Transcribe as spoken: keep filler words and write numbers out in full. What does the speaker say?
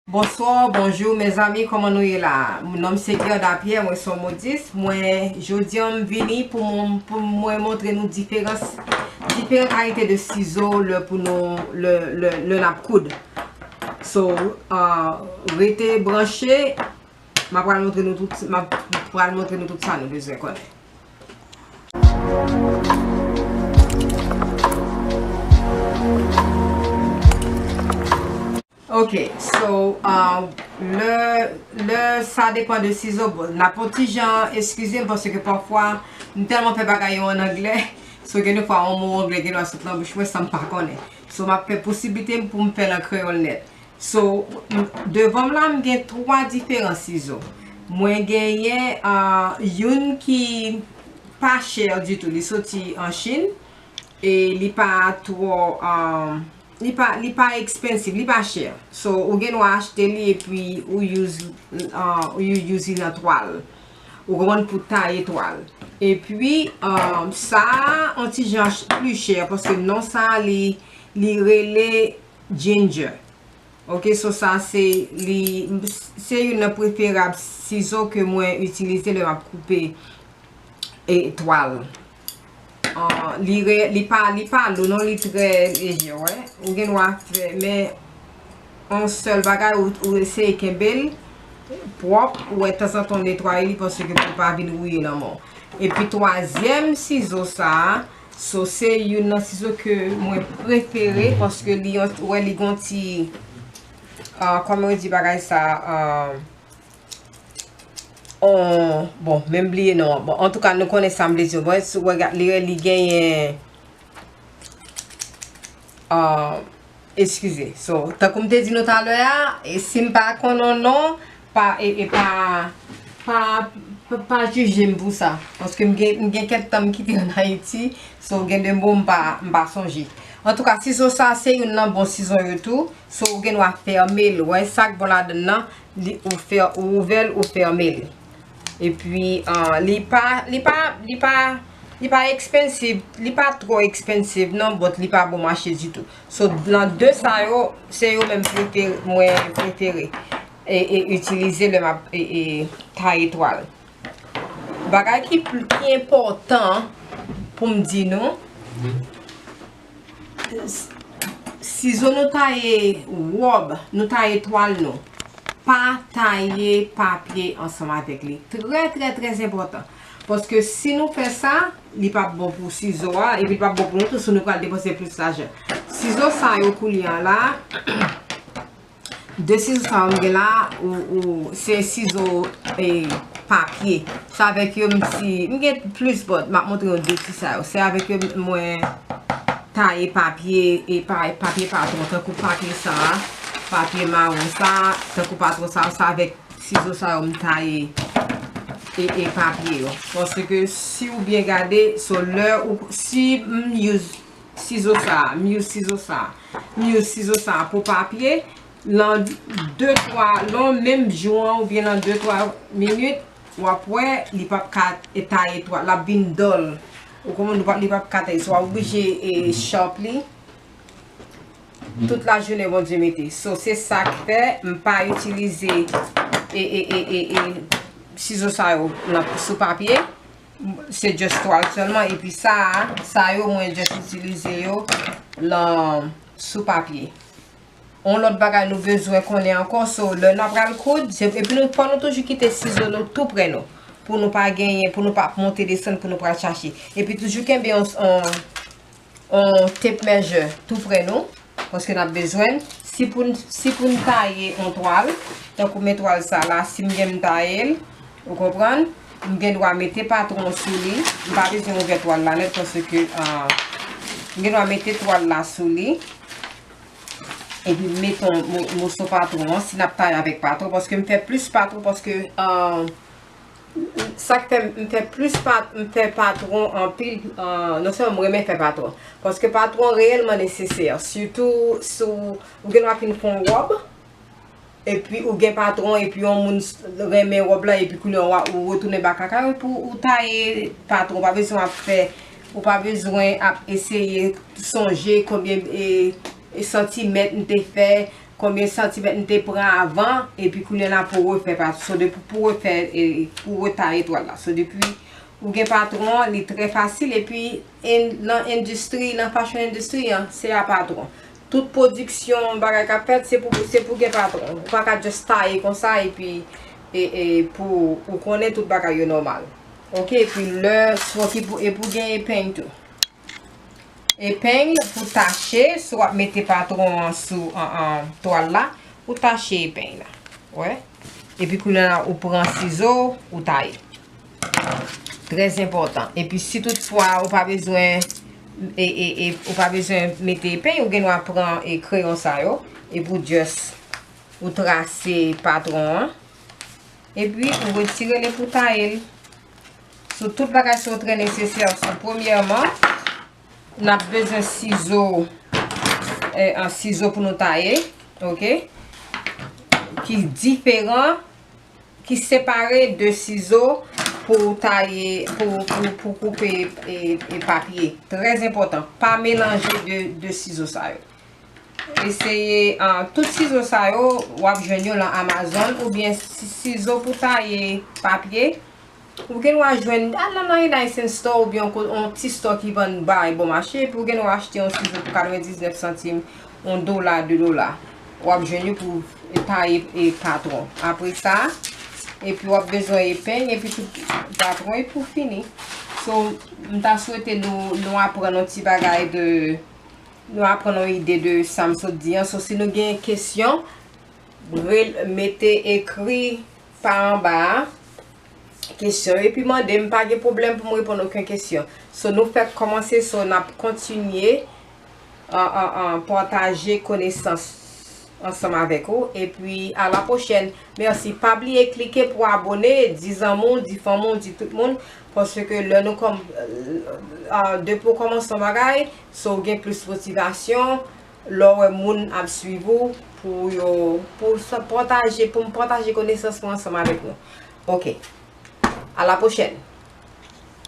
Bonsoir, bonjou, mezanmi, kòman nou ye la? Non m se Guerda Pierre, mwen se yon modis. Mwen, jodi a, m vini pou mwen, pou mwen montre nou diferans, diferan kalite de sizo lè pou nou, lè, lè, lè n ap koud. So, uh, rete branche, m ap pral montre nou tout, m ap pral montre nou tout sa nou bezwen konnen. Ok, so, uh, lè, lè sa depan de sizo, bon, n ap yon ti jan eskize m paske pafwa m tèlman fè bagay yo an anglè, so gen de fwa yon mo anglè gen dwa sot nan bouch mwen san m pa konnen. So, m ap fè posiblite m pou m fè l an kreyòl nèt. So, m, devan m la, m gen twa diferan sizo. Mwen genyen, uh, youn ki pa chè ditou, li soti an Chin, e li pa twò, uh, li pa, li pa expensive, li pa chè. So, ou gen dwa achte li epi ou use, uh, ou use li nan twal. Ou konprann, pou taye twal. Epi, uh, sa a, yon ti jan ch-, pli chè, paske non sa a, li, li rele ginger. Ok, so sa se li, se youn nan preferab sizo ke mwen itilize lè m ap koupe e twal. Ah, li re, li pa, li pa lou non, li trè lejè, wè. Ou gen dwa fè, men yon sèl bagay, ou, ou eseye kenbe l pwòp, ou wè tanzantan w netwaye li paske pou l pa vin wouye nan men w. Epi twazyèm sizo sa a, so se youn nan sizo ke mwen prefere paske li yon, ou wè li gon ti, ah, kòman yo di bagay sa, ah, on, bon, menm bliye non an. Bon, antouka, nou konnen sa m vle di. Bon, si w gade, li, li genyen, ah, eskize. So, tankou m te di nou talè a, e si m pa konnen non, pa, e, e pa, pa, pa, pa jije m pou sa. Paske m gen, m gen kèk tan m kite ann Ayiti, so gen de mo m pa, m pa sonje. Antouka, sizo sa, se youn nan bon sizo yo tou. So, ou gen dwa fèmen l. Wè, sa k bon ladan l nan, li, ou fè, ou ouvè l, ou fèmen l. Epi, ah, li pa, li pa, li pa, li pa expensive, li pa twò expensive non, but li pa bon mache ditou. So, nan de sa yo, se yo menm prefere, mwen prefere e, e itilize lè m ap, e, e, taye twal. Bagay ki pl-, ki enpòtan pou m di nou, s-, sizo nou taye wòb, nou taye twal nou, pa taye papye ansanm avèk li. Trè, trè, trè enpòtan. Paske si nou fè sa, li p ap bon pou sizo a, epi li p ap bon pou nou tou si nou pral depanse plis lajan. Sizo sa yo koulye a la, de sizo sa yo m gen la, ou, ou, se sizo, e, papye. Se avèk yo m ti, m gen plis, but m ap montre yo de ti sa yo. Se avèk yo mwen taye papye, e pa, papye patwon, tankou papye sa a, papye mawon sa a, tankou patwon sa a, se avèk sizo sa yo m taye e, e papye yo. Paske si ou byen gade, so lè ou, si m use sizo sa a, m use sizo sa a, m use sizo sa a pou papye, nan de, twa, nan menm jou an oubyen nan de, twa minit, w ap wè li p ap ka taye twal, l ap vin dòl. Ou konprann, li p ap, li p ap ka taye, so w ap oblije e sharp li. Tout lajounen Bondye mete. So, se sa k fè m pa itilize e, e, e, e, e, sizo sa yo nan, sou papye. Se just twal sèlman. Epi sa, sa yo, mwen just itilize yo nan, sou papye. On lòt bagay nou bezwen konnen ankò, so, lè n ap pral koud, se, epi nou, fò nou toujou kite sizo nou tou prè nou. Pou nou pa genyen, pou nou pa ap monte desann, pou nou pral chache. Epi toujou kenbe yon, yon, yon tape measure tou prè nou, paske n ap bezwen l. Si pou n, si pou n taye yon twal, tankou men twal sa la, si m gen m taye l, ou konprann, m gen dwa mete patwon sou li. M pa bezwen ouvè twal la nèt, paske, ah, m gen dwa mete twal la sou li. Epi m mete yon mo-, moso patwon an, si n ap taye avèk patwon, paske m fè plis patwon, paske, ah, Sa k fè m fè plis pat-, m fè patwon anpil, ah, non sèlman m renmen fè patwon. Paske patwon reyèlman nesesè. Sitou si w, ou gen dwa fin fè yon wòb, epi ou gen patwon, epi yon moun s-, renmen wòb la, epi kounye a w a, ou retounen ba kaka yo pou ou taye patwon. Ou pa bezwen ap fè, ou pa bezwen ap eseye sonje konbyen, e, e santimèt m te fè, konbyen santimèt m te pran avan, epi kounye a la pou refè patwon. So, depi pou refè, e, pou retaye twal la. So, depi ou gen patwon an, li trè fasil, epi en- nan endistri, nan fashion industry an, se a patwon. Tout pwodiksyon, bagay k ap fèt, se pou, se pou gen patwon. Ou pa ka just taye konsa, epi, e, e, pou ou konnen tout bagay yo nòmal. Oke, epi lè, so, ki pou, e pou gen epeng tou. Epeng pou tache, si w ap mete patwon an sou, an, an, twal la, ou tache epeng la. Wè? Epi kounye a ou pran sizo, ou taye. Trè enpòtan. Epi si toutfwa ou pa bezwen, e, e, e, ou pa bezwen mete epeng, ou gen dwa pran, e, kreyon sa yo, epi w just, ou trase patwon an, epi ou retire l epi w taye l. So, tout bagay sa yo trè nesesè. So, premyèman, n ap bezwen sizo, e, an sizo pou nou taye, oke? Ki diferan, ki separe de sizo pou taye, pou, pou, pou koupe, e, e, papye. Trè enpòtan. Pa melanje de, de sizo sa yo. Eseye, ah, tout sizo sa yo, w ap jwenn yo lan Amazon, oubyen si- sizo pou taye papye. Ou gen dwa jwenn, al nan, nan yon Nice Store oubyen yon ko- yon ti store ki vann bagay bon mache, epi ou gen dwa achte yon sizo pou katrevendiznèf santim, yon dola, de dola. W ap jwenn yo pou taye, e, patwon. Apre sa, epi w ap bezwen epeng, epi tout patwon, epi w fini. So, m ta swete nou, nou aprann yon ti bagay de, nou aprann yon ide de sa m sot di an. So, si nou gen kesyon, re- mete ekri pa anba a, kesyon yo, epi mande m, pa gen pwoblèm pou m reponn okenn kesyon. So, nou fèk kòmanse, so, n ap kontinye, an, an, an, pataje konesans ansanm avèk ou. Epi, a la pwochèn. Mèsi. Pa bliye klike pou abone, di zanmi w, di fanmi w, di tout moun. Paske lè nou kòm, ah, depi w kòmanse yon bagay, so w gen plis motivasyon, lè w wè moun ap swiv ou, pou yo, pou sa pataje, pou m pataje konesans mwen ansanm avèk nou. Oke. A la pwochèn.